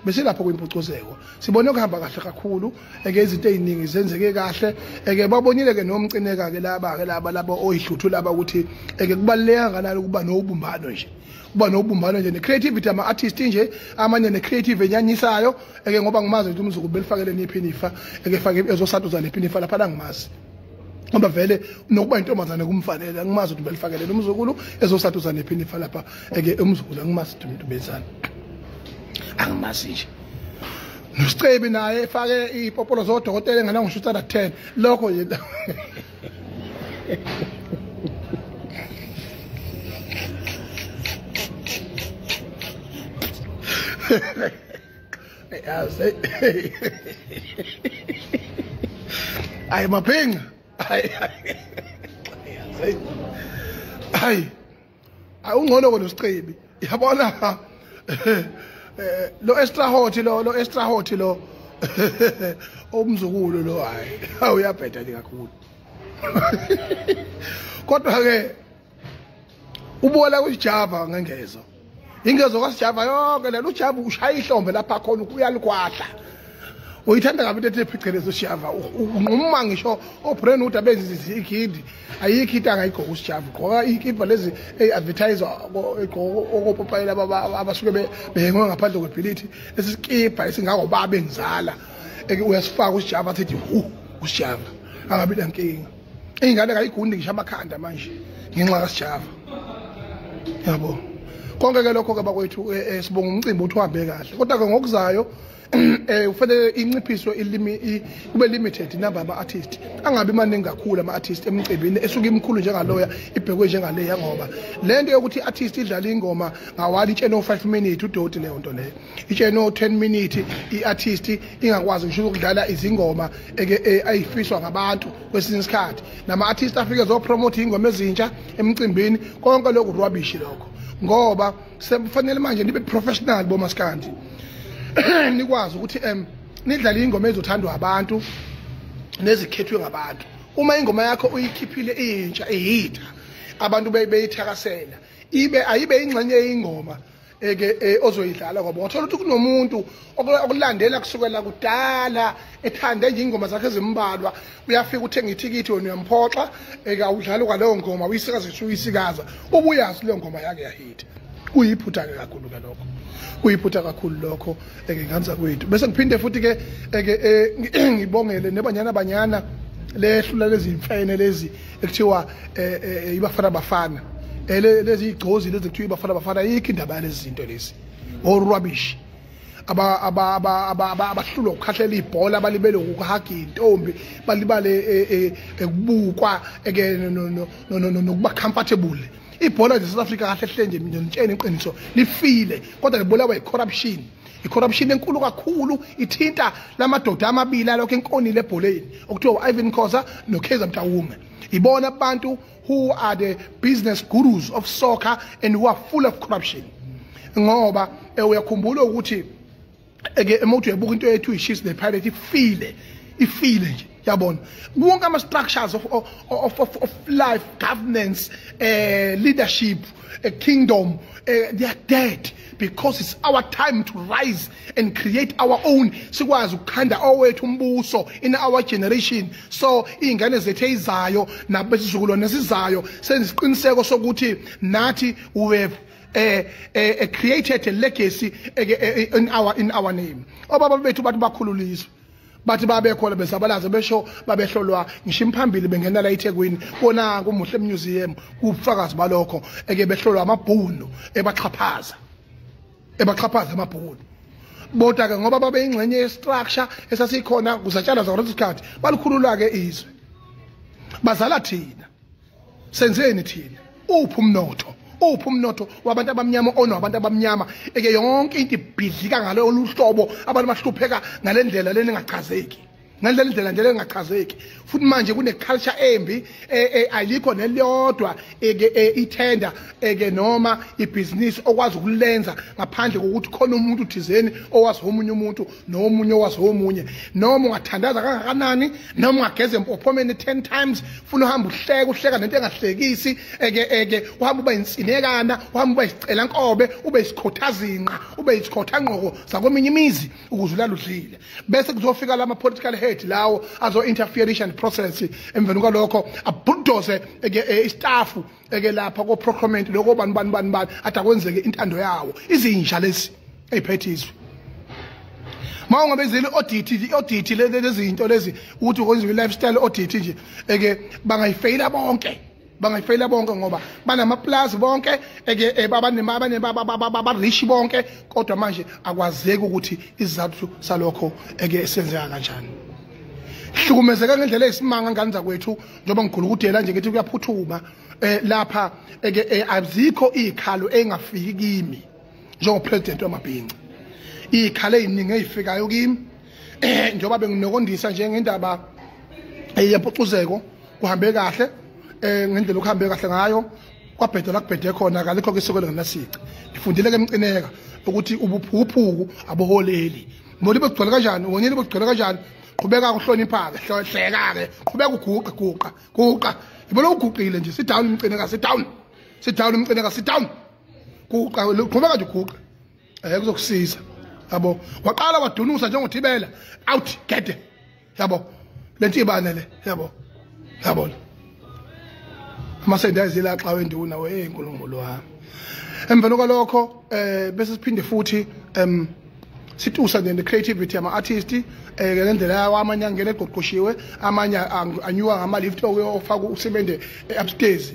Besilapho kwimpucuzeko sibone ukuhamba kahle kakhulu eke izinto eziningi zenzeke kahle eke babonile ke nomcineka ke laba ke laba labo oyihluthu laba ukuthi eke kubaluleka kanalo kuba nobumbano nje kuba nobumbano nje ne-creativity ama-artist nje amanye ne-creative enyanyisayo eke ngoba ngimazi ukuthi umzukulu belifakele niphinifa eke fake ezosaduza nephinifa lapha angimazi ngoba vele nokuba intombazane kumfanele angimazi ukuthi belifakelele umzukulu ezosaduza nephinifa lapha eke umzukulu angimazi ukuthi umuntu benzani angimazi nje noSicebi naye efake ipopolo zodokotela engana ngisho 10 lokho nje yazi ayi maphinga ayi ayi ungcono konoSicebi yabona lo extra hot lo extra hot lo umzukulu lo hayi uyabheda nje kakhulu kodwa ke ubola kuJava ngengezo ingezo kaSjava yonke lelo uJava ushaya ihlombe lapha khona uyalikwahla uyithanda kabi into ethi phecelezi uSjava unquma ngisho oBrand Wood abenza ikhindi ayikho into angayigqoka uSjava ugqoka ikipa lezi eadvertiser egqoka okopopayela abasuke behengwe ngaphandle kwebhilithi lesikipa esingakobaba engizala uyasifaka uSjava athi hu uSjava angabi nankinga ingane kayigundi ngisho amakhanda manje ngenxa kaSjava yabo konke ke lokho ke bakwethu sibonga umcimbi uthi uhambe kahle kodwa ke ngokuzayo ufanele inciphiswe ilimi kube limited number ama artist angabi maningi kakhulu ama artist emcimbini esuke imkhulu njengaloya ibhekwe njengaleya ngoba lento yokuthi artist idlala ingoma ngawali itsheno 5 minutes udoti leyo nto leyo itsheno 10 minutes iartist ingakwazi ngisho ukudlala izingoma eke ayifiswa ngabantu kwesinye isikhathi nama artist afike zo promote ingoma ezintsha emcimbini konke lokhu rubbish lokho ngoba sekufanele manje nibe professional bomaskandi nikwazi ukuthi nidlale ingoma ezothandwa abantu nezikhethwe ngabantu uma ingoma yakho uyikhiphile intsha ihitha abantu beyithakasela ibe ayibe ingxenye yeingoma eke ozoyidlala ngoba uthola ukuthi kunomuntu okulandela kusukela kudala ethanda nje ingoma zakhe ezimbalwa uyafika uthenga ithikithi wena uyamphoxa eke awudlala kwaleyo ngoma uyisikaza uyisikaza ubuyazi leyo ngoma yakhe yahitha kuyiphutha ke kakhulu ke lokho kuyiphutha kakhulu lokho eke nganza kwethu bese ngiphinde futhi ke eke ngibongele nebanyana banyana lehlula lezi imfene lezi ekuthiwa ibafana bafana lezi igcozi lezi kuthiwa ibafana bafana ayikho indaba yalezi zinto lezi orubbish abahlulwa ukukhahlela ibhola balibele ukuhaga intombi balibale ekubukwa eke nokuba comfortable ibhola nje South Africa kahle hle nje ngitshela iqiniso lifile kodwa libulawa icorruption icorruption enkulu kakhulu ithinta lamadoda amabili alokho enkonile ebholeni okuthiwa uIvan Khoza noKaizer Mtawume ibona abantu who are the business gurus of soccer and who are full of corruption ngoba uyakhumbula ukuthi eke emothi uyabuka into yethu iChiefs nePirates ifile nje yabona wonke ama structures of life governance leadership kingdom they are dead because it's our time to rise and create our own sikwazi ukukhanda owethu umbuso in our generation so izingane zethu ezizayo nabesizukulwane esizayo senze isiqiniseko sokuthi nathi we have created a legacy in our name obaba bethu bathi bakhululiswe bathi babekhona besabalaza besho babehlolwa ngisho imphambili bengena la eThekwini kona kumuhle museum kubufakazi balokho eke behlolwa amabhunu ebaxhaphaza amabhunu bodwa ke ngoba babe ingxenye yestructure esasikhona kuzatshala zonke isikhathi balikhulula ke izwe bazala thina senzeni thina uphi umnotho uphi umnotho wabantu abamnyama ono abantu abamnyama eke yonke into ibhidlika ngalo oluhlobo abantu bahlupheka ngalendlela leni engachazeki Ngalendlela indlela nje engachazeki. Futhi manje kune culture embi, alikho neliyodwa ithenda eke noma ibhizinisi okwazi ukulenza ngaphandle kokuthi khona umuntu thizeni owazi omunye umuntu nomunye owazi omunye. Noma ungathandaza kangakanani, noma ungageza empophomeni 10 times, funa uhamba uhleka uhleka nento engahlekisi, eke uhamba uba insinekana, uhamba uba isicela nkobe, ube isikhothazinqa, ube isikhothanqoko zakweminye imizi ukuze ulale udlile. Bese kuzofika lama political head lawo azo interference process, emveni kwalokho abulldoze istaff eke lapha ko procurement lokho bani bani bani bani athi akwenzeke intando yawo. Izinja lezi eziphethe izwe. Ma ungabenzeli audit lezinto lezi ukuthi kwenziwe lifestyle audit nje, eke bangayifeyila bonke. Bangayifeyila bonke ngoba banama plus bonke, eke baba rich bonke, kodwa manje akwazeki ukuthi isizathu salokho eke senzeka kanjani. Hlukumezeka ngendlela eyisimanga ngane zakwethu, njengoba ngigulukudela nje ngithi kuyaphuthuma lapha eke azikho izikhalo engafiki kimi njengo president wamabhinca. Izikhalo eziningi ezifikayo kimi njengoba benginokondisa nje ngendaba yempucuzeko, kuhambe kahle ngendlela okuhambe kahle ngayo, kwabhedela la kubhede khona, kalikho ke isiko lengenasici. Ngifundile ke emcineka ukuthi ubuphukuphuku abuholeli. Ngibona bekugcwele kanjani, wonile bekugcwele kanjani. Qhubeka ukuhlonipha ke, hleka ke, qhubeka uguqe guqa guqa. Ngibona uguqile nje, sit down umcineka, sit down. Sit down umcineka, sit down. Guqa, qhubeka nje uguqe. Kuzokusiza. Yabo, waqala wadunusa njengothibela, out gede. Yabo, lento ibane le, yabo. Yabona. Amasende ayizila xa wenduna we enkulunkulu wami. Emveni kwalokho bese siphinde futhi situsa nje creativity ama artist ngendlela yawo, amanye angene egoqoshiwe, amanye anyuka ngama lift okufaka usebenze upstairs,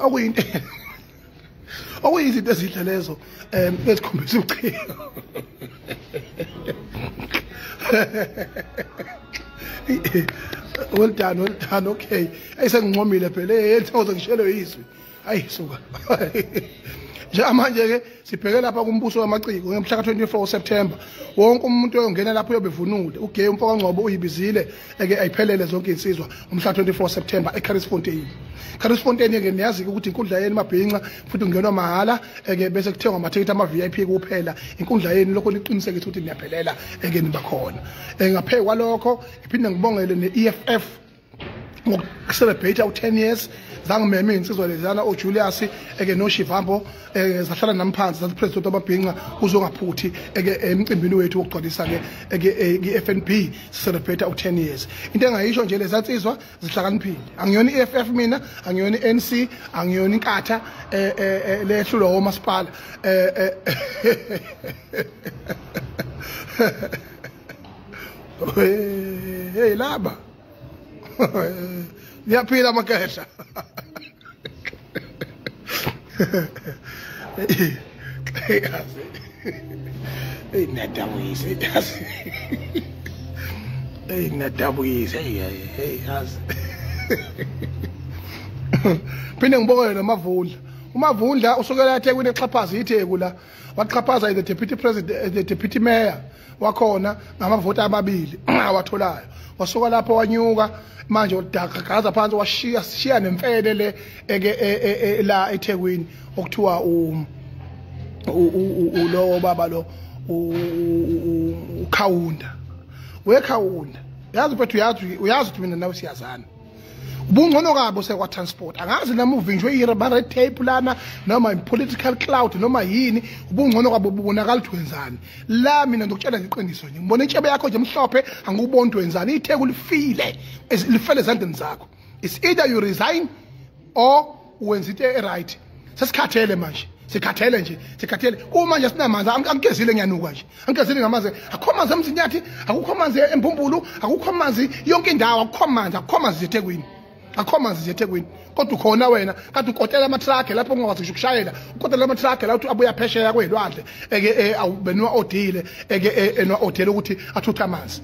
okuyinto okuyizinto ezinhle lezo ezikhombisa ubuciko. Well done, well done, okay. Ayisengincomile phela, ethokoza ngishelwe izwi. Ayi suka. Njengamanje ke sibheke lapha kumbuso wamaciko ngomhla ka24 September. Wonke umuntu oyongena lapho uyobevunule. Ugay umfo kaNgcobo uyibizile eke ayiphelele zonke insizwa ngomhla 24 September eCarisfontein. Carisfontein ke niyazi ukuthi inkundla yenu mabhinca futhi ungenwa mahala, eke bese kuthengwa amathikithi ama VIP kuphela. Inkundla yenu lokho liqinisekise ukuthi niyaphelela eke niba khona. Ngaphe kwalokho ngiphinde ngibongele neEFF ngokucelebrate u10 years. Zangimeme insizwa lezana oJulius eke noShivambo, zahlala namphansi zathi president wamabhinca uzongaphuthi eke emcimbini wethu wokugcwalisa ke eke iFNB celebrate u10 years. Into engayisho nje lezansizwa zihlakaniphile. Angiyona iEFF mina, angiyona iNC, angiyona inkatha lehlulwa omasipala. Hey laba. Niyaphila amakehla. Hey niyadabukisa, yazi. Hey niyadabukisa, hey yazi. Phinde ngibongele noMavundla. uMavundla usukela eThekwini exhaphaza iTheku la. Waxhaphaza the deputy president, the deputy mayor wakhona ngamavoti amabili awatholayo. Wasuka lapho wanyuka manje udagaza phansi washiya shiya nemfele le eke la eThekwini okuthiwa u baba lo uKhawunda. WeKhawunda yazi mfethu, uyazi ukuthi mina nawe siyazana. Ubungcono kabo sekwa transport. Angazi noma uvinjwe i-red tape lana noma i-political cloud noma yini, ubungcono kwabo bubonakala ukuthi wenzani. La mina ngikutshela iqiniso nje, ngibona intshebe yakho nje emhlophe, angikuboni ukuthi wenzani. iTheku lifile, lifele ezandleni zakho. It's either you resign or wenza into e-right. Sesikhathele manje, sikhathele nje, sikhathele. Uma nje sinamanzi, angigezile ngiyanuka nje. Angigezile ngamanzi. Akukho amanzi eMzinyathi, akukho amanzi eMbumbulu, akukho amanzi yonke indawo, akukho amanzi, akukho amanzi eThekwini. Akukho amanzi eThekwini. Kodwa ukhona wena kade ukotela ama-truck lapho ungakwazi ngisho ukushayela, ukotela ama-truck la uthi abuya phesheya kwelwandle eke benwa odile eke enwa odile ukuthi athuthe amanzi.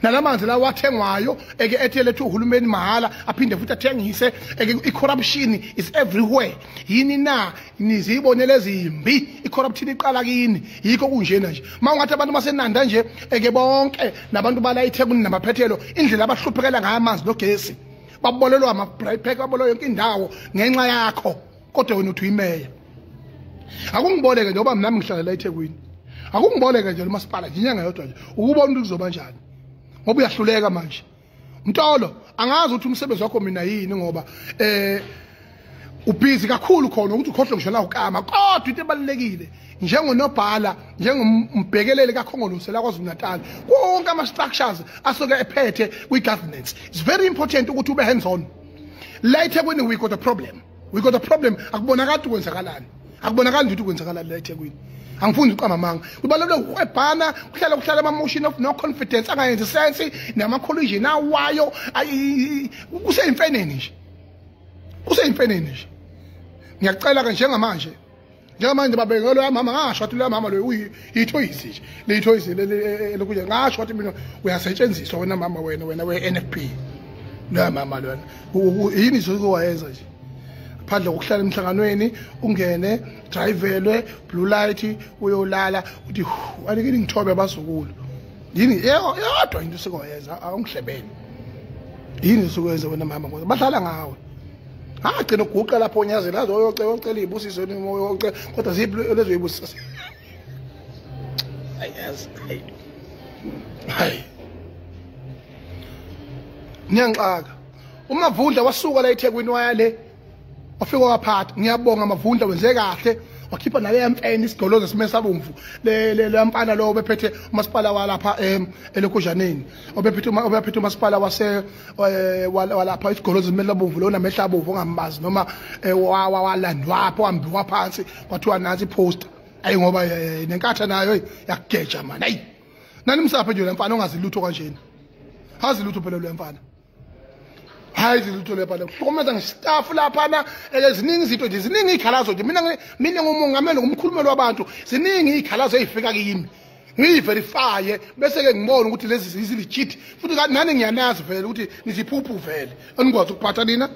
Nalamanzi lawa athengwayo eke ethelethe uhulumeni mahala aphinde futhi athengise eke i-corruption is everywhere. Yini na nizibonele ezimbi i-corruption iqala kini yikho kunjena nje. Mawungathi abantu baseNanda nje eke bonke nabantu bala eThekwini namaphethelo indlela abahluphekela ngayo amanzi nogesi babolelwa ama-bright pack babolelwa yonke indawo ngenxa yakho kodwa wena uthi uyimeya. Akungiboleke nje ngoba nami ngihlala la eThekwini. Akungiboleke nje umasipala nje inyanga yodwa nje ukubona ukuthi kuzoba njani. Ngoba uyahluleka manje. Mtolo angazi ukuthi umsebenzi wakho mina yini ngoba ubhizi kakhulu khona ukuthi ukhohlwe ngisho la ukama kodwa into ebalulekile njengonobhala njengombhekeleli kaKhongolose la KwaZulu Natal konke ama structures asuke ephethe kwi governance it's very important ukuthi ube hands on. La eThekwini we got a problem. We got a problem akubonakali kwenzakalani. Akubonakali ukuthi kwenzakalani la eThekwini. Angifuni uqamba amanga. Kubaluleke ukuhwebhana, kuhlala ama motion of no confidence angayenzi sense nama collision awayo kuseyimfeneni nje. Kuseyimfeneni nje. Ngiyacela ke njengamanje. Njengamanje babengelo yamama ngasho wathi lo mama lo uyithoyisi nje. Leyithoyisi lokuje ngasho wathi mina uyasetshenziswa wena mama wena we NFP. Lo mama lona yini izokuwayenza nje. Phandle kokuhlala emhlanganweni ungene drivelwe blue light uyolala uthi alikini ngithobe abazukulu yini yodwa into sikoyenza awungihlebele yini sikoyenza wena mama ngoba badlala ngawe agcina uguqa lapho onyazela azoyocela uyocela izibusiso uyocela kodwa ziphi lezo zibusiso ayazi hayi niyangixaka uMavundla wasuka la eThekwini waya le wafika waphatha. Ngiyabonga Mavundla wenze kahle wakhipha nale yamfene isigolozo esimesabomvu le le mfana lo obephethe umasipala walapha elokujaneni obephethe umasipala wase walapha isigolozo esimesabomvu lo namehla abomvu ongambazi noma walandwa wambiwa phansi kwathiwa nansi iposter ayi ngoba nenkatha nayo yakugeja man ayi nani msaphe nje lemfana ongazi lutho kanjena hazi lutho phela lo mfana hayi lutho lapha kuhlukumeza ngestaff lapha eziningi izinto nje ziningi izikhalazo nje mina ngumongameli ngumkhulumeli wabantu ziningi izikhalazo ezifika kimi ngiyiverifye bese ke ngibona ukuthi lezi zilegit futhi nani ngiyanazi vele ukuthi niziphuphu vele anikwazi ukuphatha nina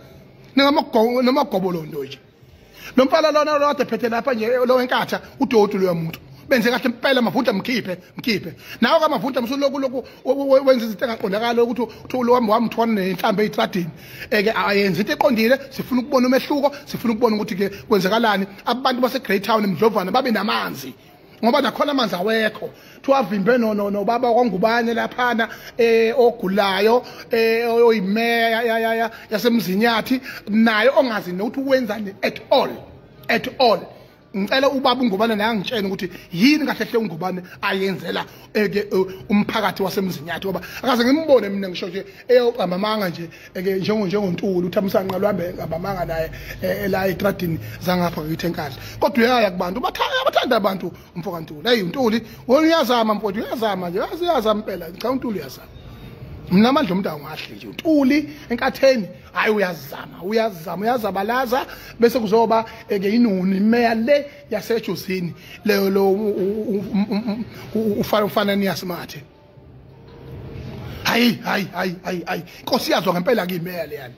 ningamagobolondo nje lo mfana lona lo kade phethe lapha nje lo wenkatha udoti lo muntu benze kahle impela Mavundla mkhiphe nawe kaMavundla msuloku wenza izinto engaqondakala ukuthi uthi wamthwana nenhlambe ezitradini eke ayenza into eqondile. Sifuna ukubona umehluko, sifuna ukubona ukuthi ke kwenzakalani abantu base Great Town eMdlovana babe namanzi ngoba nakhona amanzi awekho thiwavimbe no baba kwaNgubane laphana ogulayo oyimeya yaseMzinyathi naye ongazi nokuthi wenzani at all. Ngicela ubaba uNgubane naye angitshene ukuthi yini kahle hle uNgubane ayenzela eke umphakathi waseMzinyathi ngoba akaze ngimbone mina ngisho nje eyoqamba amanga nje eke njengoNtuli uThamsanqa lwambe ngabamanga naye la etradini zangapha ngithi enkandla kodwa uyaya kubantu bathanda abantu umfo kaNtuli. Hey uNtuli wena uyazama mfowethu uyazama nje uyazama impela cha uNtuli uyazama. Mina amandla umuntu angahle nje uNtuli enkatheni hayi uyazama uyazabalaza bese kuzoba ke inuni imeya le yaseJozini leyo lo ufana niyaSimathe hayi inkosi yazwa ngempela ke imeya leyana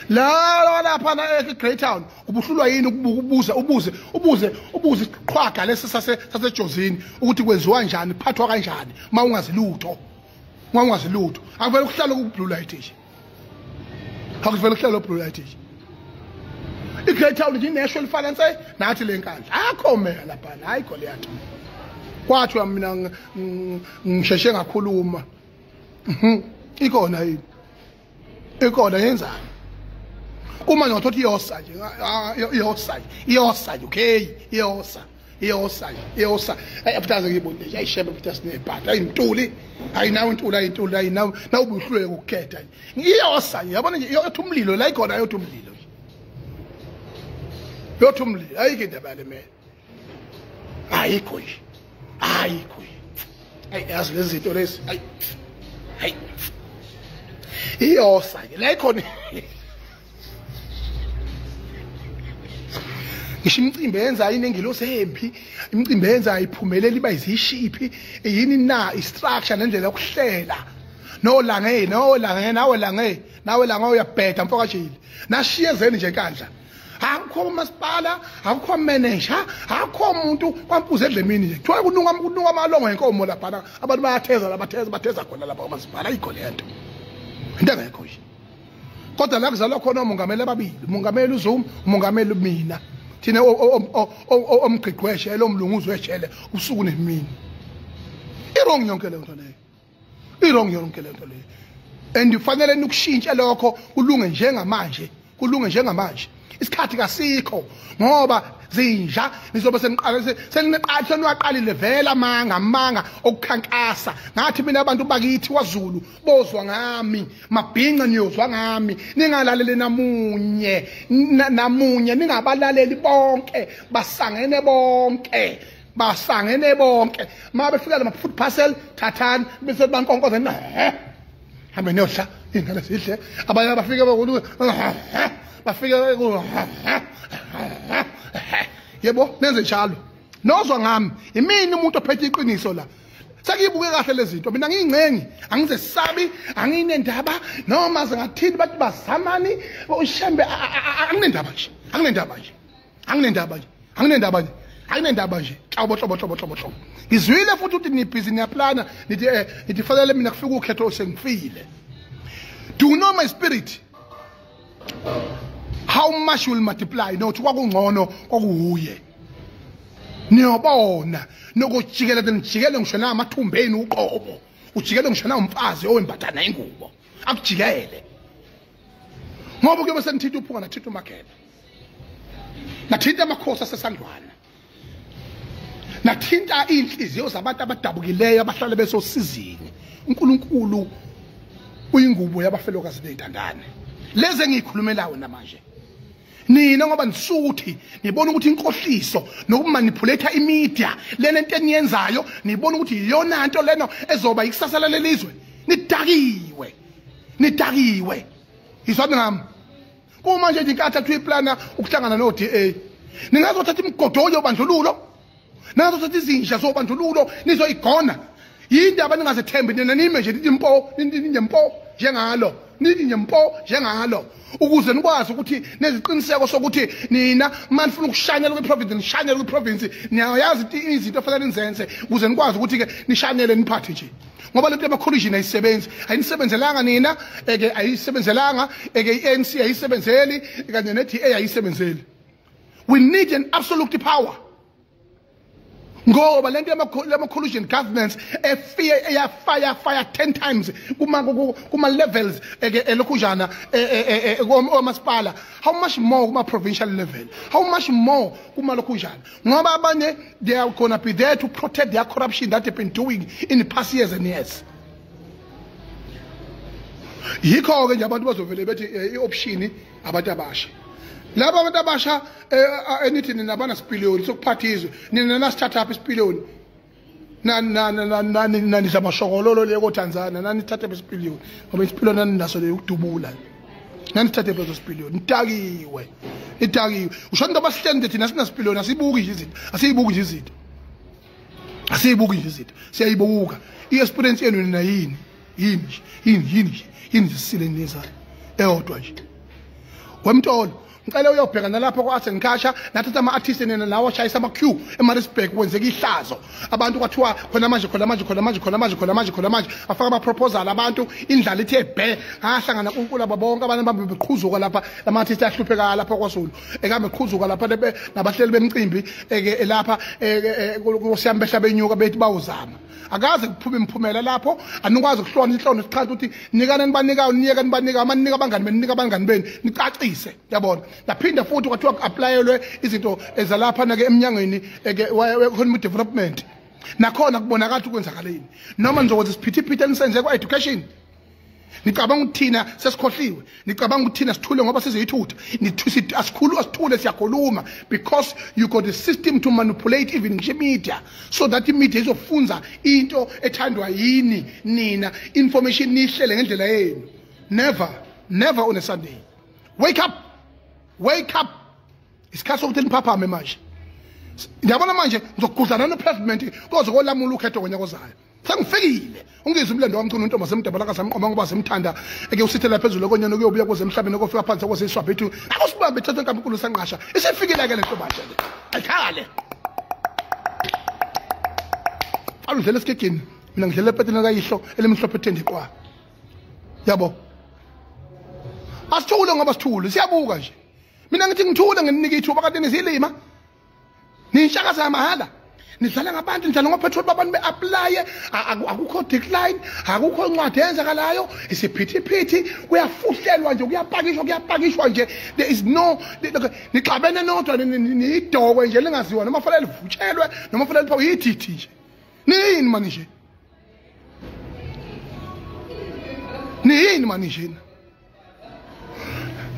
la lapha na eGreat Town ubuhlulwa yini ukubuza ubuze isiqhwaga lesi saseJozini ukuthi kwenziwa njani phathwa kanjani mawungazi lutho akuvele ukuhlala ku blue light nje akuvele ukuhlala ku blue light nje iGreat Town nje national finance nathi lenkandla akho meya lapha ayikho le yanto kwathiwa mina ngisheshe ngakhuluma ikona yini ikhona yenzani kuma nje iyosa nje iyosa okay iyosa ayafutaze ngibonde nje ayishebe futhi sinebhadi ayintuli hayi nawe intuli ayintuli hayi nawe ubuhluleke ukukhetha iyosa yabona nje iyothi umlilo la ikhona iyothi umlilo nje yothi umlilo ayikho indaba le mina ayikho nje ayikho ayi yazi lezi zinto lezi ayi hayi iyosa ke la ikhona ngisho imicimbi yenza inengilosi empi imicimbi yenza iphumelela iba izishiphi yini na istructure nendlela yokuhlela No lange, no lange, nawe lange, nawe lange uyabheda mfokajeli. Nashiyezeni nje enkandla. Akukho masipala, akukho manager, akukho umuntu kwampuze edlemini nje. Kuthiwa kunuka amalongo enkomo lapha. Abantu bayatheza labatheza batheza khona lapha kwamasipala ayikho le nto. Into engekho nje. Kodwa la kuzalwa khona omongameli ababili, umongameli uZuma, umongameli mina. Thina omgqigqweshele omlunguzi wejele usuku nemini. I-wrong yonke le nto leyo. I-wrong yonke le nto leyo. And kufanele nikushintshe lokho kulunge njengamanje, kulunge njengamanje. Isikhathi kasikho ngoba zinja nizobe seniqale seniwaqalile vele amanga okukhankasa. Ngathi mina abantu bakithi kwaZulu bozwa ngami, mabhinca niyozwa ngami, ningalaleli namunye namunye, ningabalaleli bonke, basangene bonke, basangene bonke. Uma befika lama food parcel thathani bese bankonkoza hambe niyodla ingane sidle. Abanye bafike bakuthi bafike yebo nenze njalo. Nozwa ngami imini umuntu ophethe iqiniso la. Sekuyibuke kahle lezi zinto. Mina ngiyingcengi, angizesabi, anginendaba noma zingathini bathi bazamani ushembe, anginendaba nje, anginendaba nje, anginendaba nje, anginendaba nje, anginendaba nje. Hlobo hlobo hlobo hlobo hlobo. Ngizwile futhi ukuthi nibhizi niyaplana, nithi nithi fanele mina kufika ukhetho sengifile. Do you know my spirit? How much will multiply? No, kwakungcono kwakuhuye. Niyobona nokujikela nijikele ngisho namathumbeni uqobo. Ujikele ngisho na umfazi owembathana ingubo. Akujikele. Ngoba kuyobe senithinta uphunga nathinta uMageba. Nathinta amakhosi asesandlwana. Nathinta inhliziyo zabantu abadabukileyo abahlale besosizini. uNkulunkulu uyingubo yabafelokazi bezintandane. Lezi engiyikhulumelayo namanje. Nina ngoba nisuthi nibona ukuthi inkohliso nokumanipulate imedia lena into eniyenzayo, nibona ukuthi iyona nto lena ezoba ikusasa lelizwe. Nidakiwe, nidakiwe. Izwani ngami. Kuma nje inkathi athu iplana ukuhlangana no DA. Ningazothatha imigodoyo yobandlululo, ningazothatha izinja zobandlululo nizoyigona. Yindaba ningazethembi nina, nime nje nithi impo, nithi impo njengalo, nithi impo njengalo, ukuze nikwazi ukuthi neziqiniseko sokuthi nina manifuna ukushanyela kwiprovince nishanyele kwiprovince, niyayazi izinto efanele nizenze ukuze nikwazi ukuthi ke nishanyele niphathe nje. Ngoba lento yama-collision ayisebenzi, ayinisebenzelanga nina, eke ayisebenzelanga, eke i-ANC ayisebenzeli, kanye ne-DA ayisebenzeli. We need an absolute power. Ngoba lento yama-collision governments efike eyafire fire 10 times kuma levels eke elokhujana omasipala, how much more kuma provincial level, how much more kuma lokhujana. Ngoba abanye they are gonna be there to protect their corruption that they've been doing in the past years and years. Yikho ke nje abantu bazovele bethi i-option abantu abasha. Laba abantu abasha enithi nina banasipiliyoni sokuphatha izwe, nina nasithatha apha isipiliyoni. Nani amashokololo le koTanzania, nani thatha isipiliyoni. Ngoba isipiliyoni nani naso le ukudubula. Nani thatha leso sipiliyoni. Nidakiwe. Nidakiwe. Usho into abasihlende thina sinasipiliyoni, asibuki nje izinto. Asiyibuki nje izinto. Asiyibuki nje izinto. Siyayibuka. I-experience yenu nina yini? Yini? Yini yini? Yini sisile nizayo? Eyodwa nje. Wemtolo ngicela uyobheka nalapho kwa-Arts and Culture, nathatha ama-artist nina nawo ashayisa ama-queue eMaritzburg, kwenzeka ihlazo. Abantu kwathiwa khona manje khona manje khona manje khona manje khona manje khona manje afaka ama-proposal abantu, indlala ithe bhe. Ngahlangana kulaba bonke abantu bambe beqhuzuka lapha, lama-artist ahlupheka lapha kwaZulu ekambe eqhuzuka lapha nabahleli bemicimbi eke lapha kusiyami behla benyuka bethi bawuzama. Akaze kuphume imiphumela lapho, anikwazi ukuhlona inhlono sichaza ukuthi nikana nibanikayo, niyeka nibanikayo, amanika abangani benu, nika abangani benu, nicacise, yabona. Naphinda futhi kwathiwa ku-applyelwe izinto ezalapha ke eminyangweni eke we-economic development. Nakhona kubonakala ukuthi kwenzakaleni. Noma nizokwenza isiphithiphithi enisenze kwa-education. Nicabanga ukuthi thina sesikhohliwe, nicabanga ukuthi thina sithule ngoba sizeyithutha. Asikhulu asithule, siyakhuluma because you got a system to manipulate even ngisho media, so that imedia izofunza into ethandwa yini nina, information nihlele ngendlela yenu. Never, never on a Sunday. Wake up, wake up. Isikhathi sokuthi niphaphame manje. Ngiyabona manje ngizokugudlana no-president koze kolamula ukhetho ngonyaka ozayo. Sengifikile. Ungizwe umlando wamchunu untombi semdabala kasamqoma ngoba semthanda eke usithela phezulu konyana kuyobuya kuze emhlabeni okufika phansi kwesiswabhethu. Akusibambe thatha inkampani sanqasha. Isifikile ke lento manje le. Ayikhale. Aludlela esigegeni. Mina ngidlela epetini kayihlo elimhlophe ethende qwa. Yabo. Asithule ngoba sithule siyabuka nje. Mina ngithi ngithule ngininike ithuba kade nizilima. Nishakaza mahala. Nidlala ngabantu nidlala ngopetrol babantu be-applye akukho decline akukho incwadi eyenzakalayo isiphithiphithi kuyafuhlelwa nje kuyapakishwa nje there is no nixabene nodwa niyidokwe nje lingaziwa noma fanele livutshelwe noma fanele liphawe yididi nje niyini mani nje niyini mani nje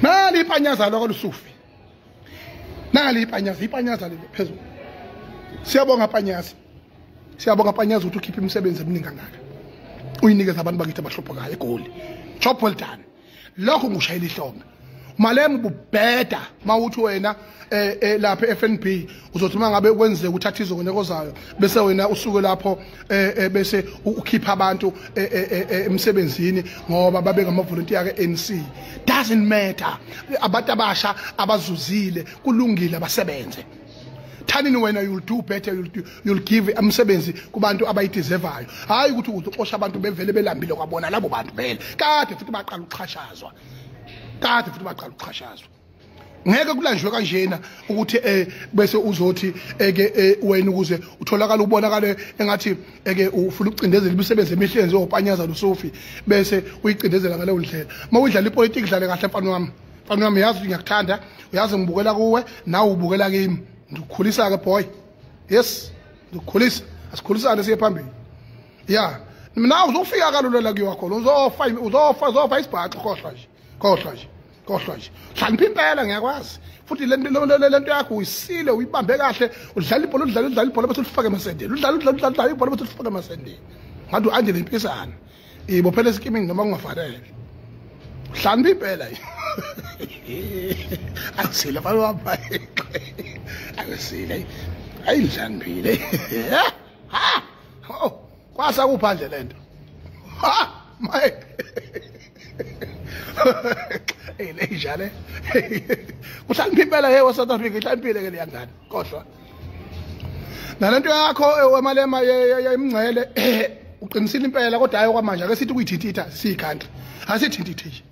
nali ipanyaza lwakaLusufi nali ipanyaza leli phezulu. Siyabonga Panyazi. Siyabonga Panyazi ukuthi ukhiphe imisebenzi eminingi kangaka. Uyinikeza abantu bakithi abahluphekayo eGoli. Job well done. Lokho ngushayela ihlombe. Malema ububheda mawuthi wena lapha eFNB uzothi mangabe kwenzeka uthatha izoneko zayo bese wena usuke lapho bese ukhipha abantu emsebenzini ngoba babe ngama volunteer ke-ANC. Doesn't matter. Abantu abasha abazuzile kulungile abasebenze. Thanini wena you'll do better, you'll give umsebenzi kubantu abayideservayo. Hayi ukuthi uzoxosha abantu bevele belambile kwabona labo bantu vele. Kade futhi baqala ukuxhashazwa. Kade futhi baqala ukuxhashazwa. Ngeke kulanjwe kanjena ukuthi bese uzothi eke wena ukuze utholakala ubonakale engathi eke ufuna ukucindezela imisebenzi emihle yenziwe uPanyaza Lusufi bese uyicindezela ngaleyo ndlela. Mawudlala ipolitiki dlale kahle mfana wami. Mfana wami yazi ngiyakuthanda, uyazi ngibukela kuwe, nawe ubukela kimi. Ndikukhulisa ke boy. Yes, ndikukhulisa. Asikhulisane siye phambili. Yeah, mina uzofika kalula la kuyiwa khona. Uzofa isibhaxo khohlwa nje. Khohlwa nje. Khohlwa nje. Hlakanipha impela ngiyakwazi. Futhi lento yakho uyisile uyibambe kahle, udlala ibhola udlala ibhola bese ulifaka emasendeni. Udlala ibhola bese ulifaka emasendeni. Ngathi uAngela impisana. Ibophele esikimini noma kungafanele. Hlakanipha impela. Akusile mfana wami. Akusile. Ayidlambile. Ha! Oh, kwasa kuphandle lento. Ha! Maye. Hey le njale. Kuhlakanipha impela hey wa South Africa ihlaniphile ke leyangane. Kodwa nalento yakho wemalema yemngcele uqinisile impela kodwa hayi kwamanje ake sithi kuyithintitha siyikhandle. Asithintithe nje.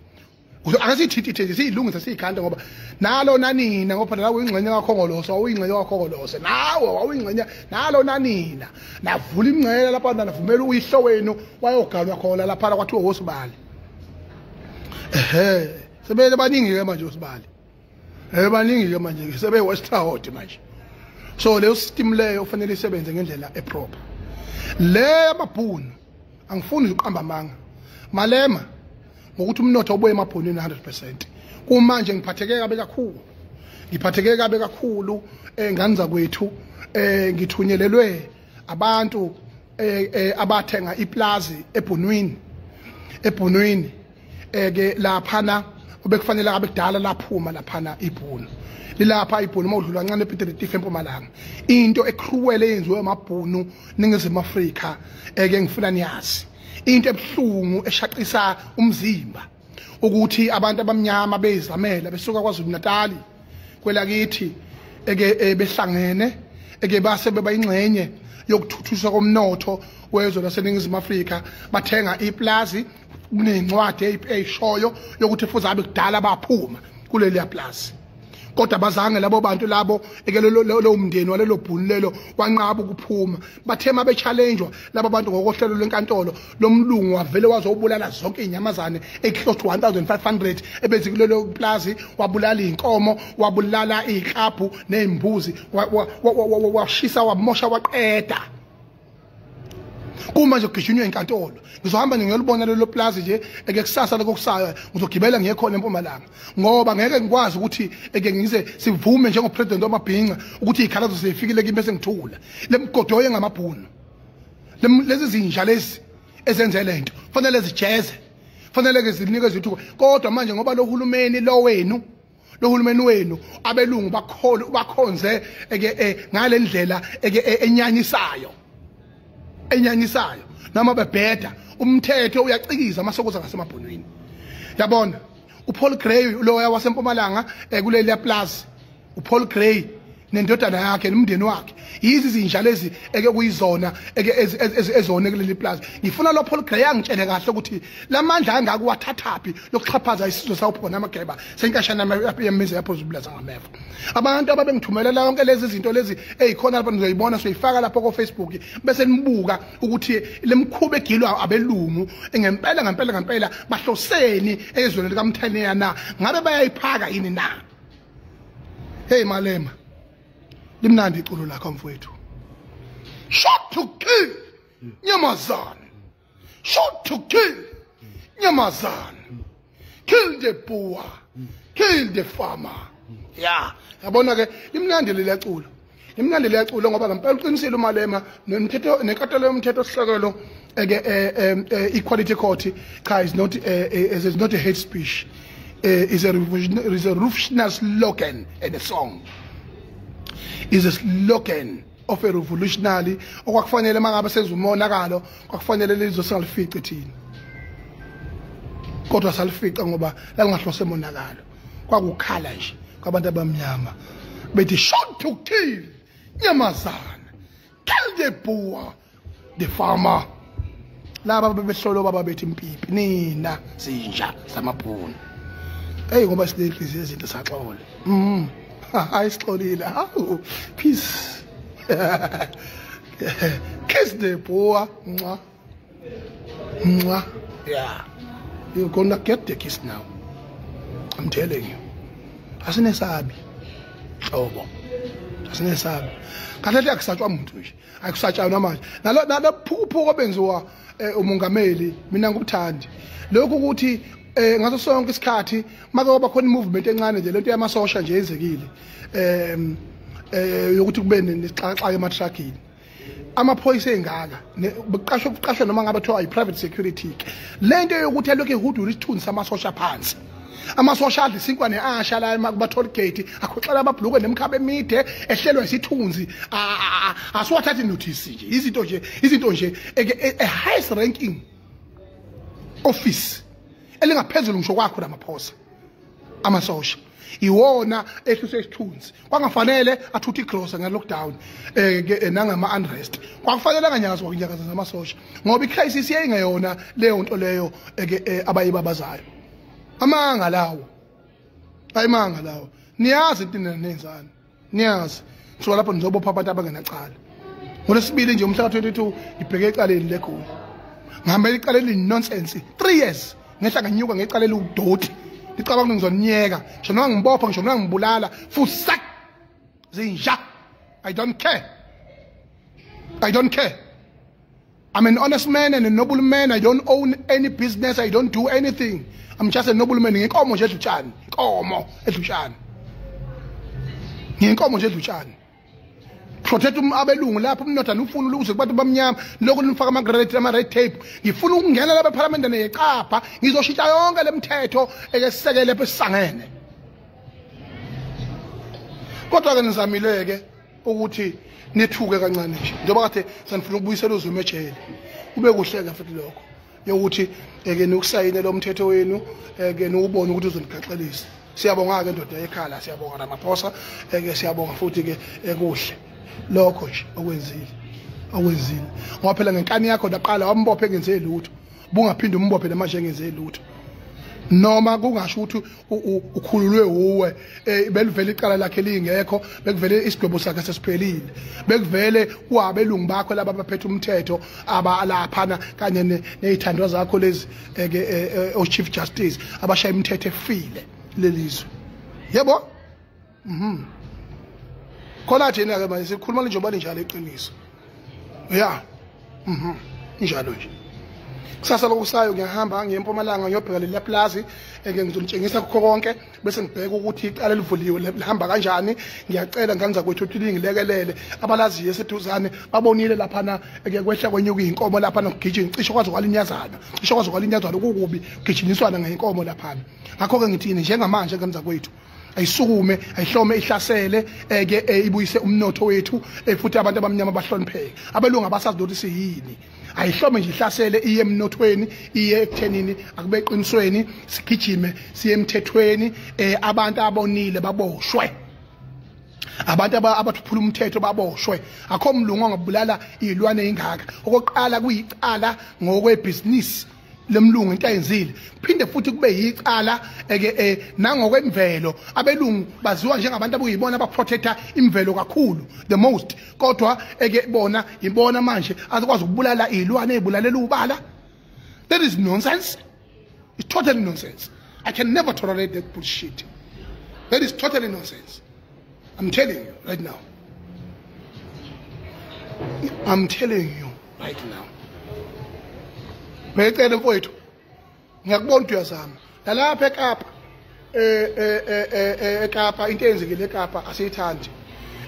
Akasithintithe nje siyilungisa siyikhanda ngoba nalo nanina ngoba nawe uyingxenye kaKhongolose wawuyingxenye kaKhongolose nawe wawuyingxenye nalo nanina navula imngcele lapha navumela uyihlo wenu wayoganwa khona lapha kwathiwa wosibali. Ehhe sebele baningi ke manje osibali. Baningi ke manje sebe West Hot manje. So leyo system leyo ufanele isebenze ngendlela eproper. Le amabhunu angifuni ukuqamba amanga. Malema ngokuthi umnotho ubuye emabhonini 100%. Kumanje ngiphatheke kabe kakhulu. Ngiphatheke kabe kakhulu enganza kwethu ngithunyelelwe abantu abathenga iplazi eBhunwini. Ebhunwini ke laphana obekufanele abe kudala laphuma laphana iBhunu. Lilapha iBhunu mawudlula kancane ePiet eMpumalanga. Into ecruel eyenziwe amabhunu ningizimu Afrika eke ngifuna niyazi. Into ebuhlungu eshaqisa umzimba ukuthi abantu abamnyama bezamela besuka kwaZulu Natal kwelakithi eke behlangene eke base beba ingxenye yokuthuthuswa komnotho wezwe laseNingizimu Afrika bathenga iplazi kunencwadi eyishoyo yokuthi futhi abe kudala baphuma kuleli plaza. Kodwa bazange labo bantu labo eke lo mndeni walelo bhunu lelo wanqaba ukuphuma. Bathema be-challengewa laba bantu ngokohlelo lwenkantolo lomlungu wavele wazobulala zonke izinyamazane eclose to 1500 ebezi kulelo plaza, wabulala inkomo, wabulala iziklabhu nezimbuzi, washisa wamosha waqeda. Kuma nje kugishinywe inkantolo ngizohamba ngiyolibona lelo plaza nje eke kusasa lokusayo ngizogibela ngiye khona eMpumalanga ngoba ngeke ngikwazi ukuthi eke ngize sivume njengo president wamabhinca ukuthi izikhalazo zifikile kimi bese ngithula lemgodoye ngamabhunu lezi zinja lezi ezenze lento fanele zijeze fanele ke zinikeze ithuba. Kodwa manje ngoba lo hulumeni lo wenu lo hulumeni wenu abelungu bakhonze eke ngalendlela eke enyanyisayo. enyanyisayo noma bebheda umthetho uyacikiza amasokoza ngasemabhonweni. Yabona uPaul Gray loya wasempumalanga kuleli plaza, uPaul Gray nendodana yakhe nomndeni wakhe, yizi izinja lezi eke kuyizona eke ezone kuleli plaza. Ngifuna lo Paul Gray angitshele kahle ukuthi lamandla angaka wathathaphi lokuxhaphaza isizwe sawuphona amageba senkashana yemizi yapho zibulaza ngameva. Abantu ababengithumelela yonke lezi zinto lezi ezikhona lapha nizoyibona, soyifaka lapho ko Facebook bese nibuka ukuthi lemkhuba egilwa abelungu ngempela ngempela ngempela bahloseni ezweni likaMthaniya na, ngabe bayayiphaka yini na? Hey Malema, limnandi iculo lakho mfowethu. Shot to kill nyamazana, shot to kill nyamazana, kill the poor, kill the farmer. Yeah, yabona ke limnandi leliyaculo, limnandi leliyaculo ngoba ngempela uqinisile uMalema nomthetho nenkantolo yomthetho sihlokelo eke equality court cha is not is not a hate speech, is a revolutionary slogan and a song. Is a slogan of a revolutionary okwakufanele mangabe senza umonakalo kwakufanele lizwe singalifice thina, kodwa salifica ngoba lalingahlose monakalo, kwakukhala nje kwabantu abamnyama bethi shot to kill nyamazana, kill the poor, the farmer. Laba bebehlolo baba bethi impipi nina zinja zamabhunu. Hey ngoba sinenhliziyo izinto saxola. Hayi sixolile. Hawu, peace. Kiss the poor. Mwah. Mwah. Yeah. You're gonna get the kiss now. I'm telling you. Asinesabi. Hlobo. Asinesabi. Kahle akusatshwa umuntu nje. Akusatshwa manje. Nalo phupho obenziwa umongameli mina ngikuthandi. Lokhu ukuthi ngaso sonke isikhathi make kwaba khona movement encane nje lento yamasosha nje yenzekile yokuthi kube nesixakaxaka ematragini, amaphoyisa engaka beqashwa kuqashwa noma ngabe kuthiwa i-private security ke lento yokuthi elokhu ehudula isithunzi samasosha phansi, amasosha adla isinkwa neasha la kuma toll gate akhoxela amabhulukwe nemkhaba emide ehlelwa isithunzi, asiwathathi notice nje izinto nje a highest ranking office elingaphezulu ngisho kwakho lamaphosa amasosha iwona ehlise isithunzi. Kwangafanele athuthe igrosa nge lockdown nangama unrest, kwakufanele anganyakazwa kunyakaza zamasosha ngoba icrisis yayingeyona leyo nto leyo abayibabazayo. Amanga lawo, ayimanga lawo. Niyazi into nenzani, niyazi so lapho nizobopha abantu abangenacala. Ngolesibili nje umhla ka22 ngibheke ecaleni leGoli, ngihambela icala eli nonsense 3 years ngehla nganyuka ngecala eludoti, ngicabanga ngizoniyeka ngisho noma ngibopha ngisho noma ngibulala fusak zinja. I don't care, I don't care. I'm an honest man and a noble man. I don't own any business, I don't do anything. I'm just a noble man. Nginkomo nje edlutshani, inkomo edlutshani, nginkomo nje edlutshani. Protect abelungu lapho umnotho anufuna ukuze kubantu bamnyama lokho nifaka ama grade ama red tape. Ngifuna ukungena lapha eParliament neqapha ngizoshintsha yonke lemithetho ekesekele lapha esangene. Kodwa ke nizamile ke ukuthi nithuke kancane nje njengoba kade sanifuna ukubuyisela uZuma ejele, kube kuhle ke futhi lokho yokuthi eke nikusayine lo mthetho wenu eke niubone ukuthi uzonigaxelisa. Siyabonga ke ndoda ekhala, siyabonga Ramaphosa, eke siyabonga futhi ke ekuhle lokho nje okwenzile ngoba phela ngenkani yakho laqala wambophe engenze lutho, bungaphinde umbophe namanje engenze lutho. Noma kungasho ukuthi ukhululwe uwe, belivele icala lakhe lingekho, bekuvele isigwebo sakhe sesiphelile, bekuvele kuwabelungu bakho laba abaphethe umthetho abalaphana kanye nezithandwa zakho lezi ke o Chief Justice abashaya imithetho efile lelizwe. Yebo, khona thina ke manje sikhuluma njengoba linjalo iqiniso. Yeah, injalo nje. Kusasa lokusayo ngiyahamba ngiye eMpumalanga ngiyobheka leli plaza eke ngizonitshengisa kukho konke bese ngibheka ukuthi icala elivuliwe lihamba kanjani. Ngiyacela nganza kwethu ukuthi lingilekelele abalaziyo eseduzane babonile laphana eke kwehla kwenyuka inkomo laphana kugijima cishe kwaze kwalinyazana, cishe kwaze kwalinyazana kukubi kugijimiswana ngeinkomo laphana. Ngakho ke ngithini njengamanje nganza kwethu Ayisukume, ayihlome, ihlasele eke ibuyise umnotho wethu, futhi abantu abamnyama bahlonipheke. Abelungu abasazi ukuthi siyini. Ayihlome nje ihlasele iye emnothweni, iye ekuthenini akube eqinisweni, sigijime siye emthethweni, abantu abonile baboshwe. Abantu abathuphula umthetho baboshwe. Akho mlungu ongabulala izilwane ingaka. Okokuqala kuyicala ngokwebhizinisi lemlungu into ayenzile, phinde futhi kube yicala eke nangokwemvelo. Abelungu baziwa njengabantu abuyibona abaprotector imvelo kakhulu the most, kodwa eke bona ibona manje azikwazi ukubulala izilwane ezibulalela ubala. That is nonsense. It's totally nonsense. I can never tolerate that bullshit. That is totally nonsense. I'm telling you right now. I'm telling you right now. Bhekele mfowethu, ngiyakubona ukuthi uyazama. Nalapha eKapa, eKapa into eyenzekile eKapa asiyithandi.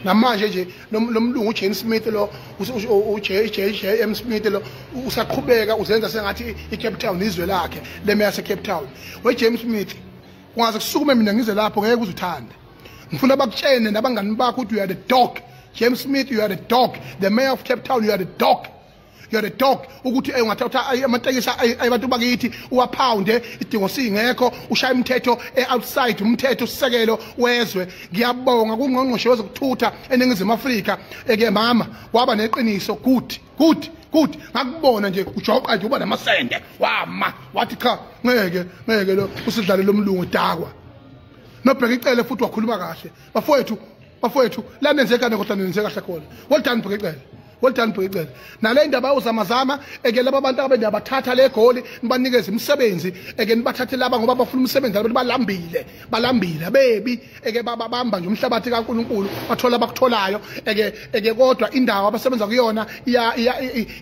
Namanje nje lo mlungu uJane Smith lo, uJM Smith lo usaqhubeka uzenza sengathi iCape Town izwe lakhe, leme yase Cape Town. We James Smith, ungaze kusukume mina ngize lapho ngeke uzuthande. Ngifuna bakutshene nabangani bakho ukuthi you are the dog. James Smith, you are the dog. The mayor of Cape Town, you are the dog. You are the dog. Ukuthi ungathatha amatekisi abantu bakithi uwapounde idingo singekho, ushaya umthetho outside umthetho sisekelo wezwe. Ngiyabonga kungqongqoshe wezokuthutha eNingizimu Afrika eke mama waba neqiniso. Good, good, good. Ngakubona nje ujoqa nje uba namasende wama wathi cha ngeke ngeke lo usidlale lomlungu dakwa. Nobheka icele futhi wakhuluma kahle. Bafowethu, bafowethu la nenze kane kodwa nenze kahle khona. Well done Bheka Icele. Well done Bheka Icele. Nale ndaba uzamazama eke laba bantu abendabathatha le goli nibanikeze imisebenzi eke nibathathe laba ngoba bafuna umsebenzi abantu balambile, balambile bebi eke babamba nje umhlabathi kaNkuluNkulu bathola abakutholayo eke kodwa indawo abasebenza kuyona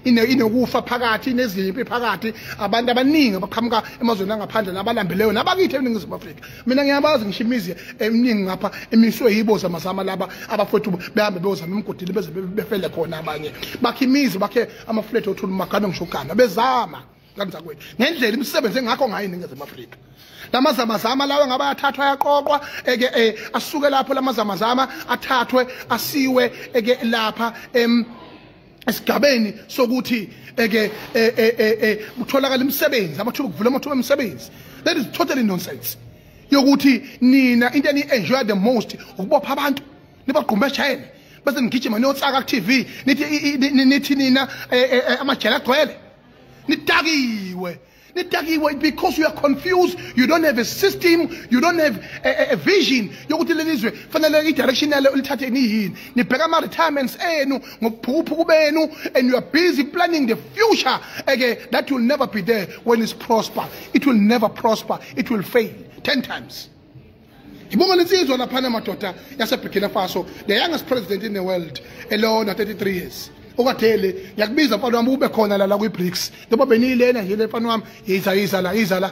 inokufa phakathi, inezimpi phakathi, abantu abaningi abaqhamuka emazweni angaphandle nabalambileyo nabakithi eNingizimu Afrika. Mina ngiyabazi ngisho imizi eminingi ngapha emiswe yibo zamazama laba abafowethu behambe beyozama emgodini beze befele khona abanye. Bakhe imizi, bakhe amaflat othula magana ngisho gana bezama kanza kwethu ngendlela imisebenzi engakho ngayo eNingizimu Afrika. Lamazamazama lawa ngabe ayathathwa ayaqoqwa eke asuke lapho lamazamazama athathwe asiwe eke lapha esigabeni sokuthi eke kutholakala imisebenzi, amathuba kuvula amathuba emisebenzi. That is totally nonsense. Yokuthi nina into eni enjoy the most ukubopha abantu nibagqumbe ejele bese nigijima niyotsaka ku TV nithi nithi nina amajele agcwele. Nidakiwe. Nidakiwe because you are confused. You don't have a system, you don't have a vision yokuthi lelizwe fanele i-direction yalo lithathe niyini. Nibheka ama retirements enu ngobuphukuphuku benu and you are busy planning the future again that will never be there when it's prosper. It will never prosper. It will fail 10 times. Ngibonga insizwa laphana madoda yase Burkina Faso, the youngest president in the world, alone at 33 years. Okadele ngiyakubiza mfana wami ube khona la kwi BRICS. Ngoba beniyilena nje le mfana wami, yiza yiza la, yiza la.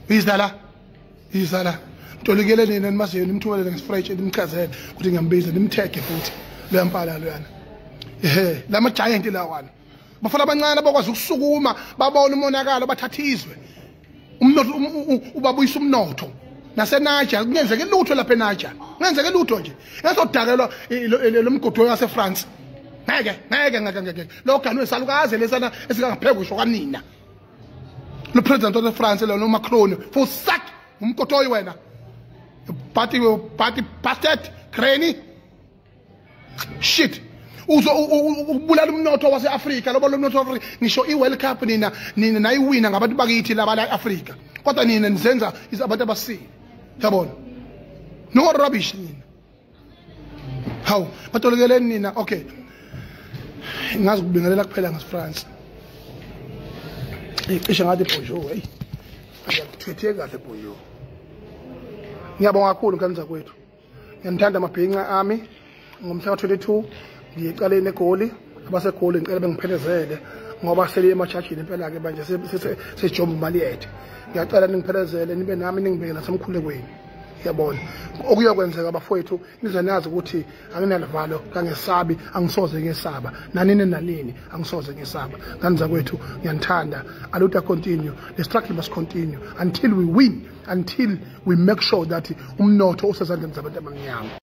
Yiza la. Yiza la. Ntolikele nina nimaziyo nimthumelele ngesifrench nimchazele ukuthi ngiyambiza nimthege futhi leya mfana loyana. Ehe, lama giant lawana. Bafana abancane abakwazi ukusukuma babona umonakalo bathatha izwe. Umnotho ubabuyisa umnotho. NaseNiger kungenzeke lutho lapha eNiger. Kungenzeke lutho nje. Yasodakelwa lo mgodo waseFrance. Ngeke ngeke ngeke ngeke. Lo ganwe salukaze lesana esingaphekwa kwanina. Lo president of France lo Macron for sack umgodoyi wena. Party party bastard granny. Shit. Uzo ubulala umnotho waseAfrika, lobo lomnotho waseAfrika ngisho iWorld Cup nina nina nayiwina ngabantu bakithi laba la eAfrika. Kodwa nina nizenza abantu abasile. Yabona? No rubbish nina. Hawu, batolokeleni nina. Okay. Ngazi kubingelela kuphela ngesiFrance. Icishe ngathi bonjour, hey. Akuthethe kahle bonjour. Ngiyabonga kakhulu ngane zakwethu. Ngiyanithanda amabhinca ami. Ngomhla ka-22 ngiyecaleni eGoli, abaseGoli ngicela bengiphelezele ngoba seliye emajajini impela ke manje sejomba imali yethu. Ngiyacela ningiphelezele nibe nami ningibeke nasemkhulekweni. Yabona okuyokwenzeka bafowethu nize nazi ukuthi anginalivalo, kangesabi, angisoze ngesaba nanini nanini, angisoze ngesaba. Ngane zakwethu ngiyanithanda. Aluta continue, the struggle must continue until we win. until we make sure that umnotho usezandleni zabantu abamnyama.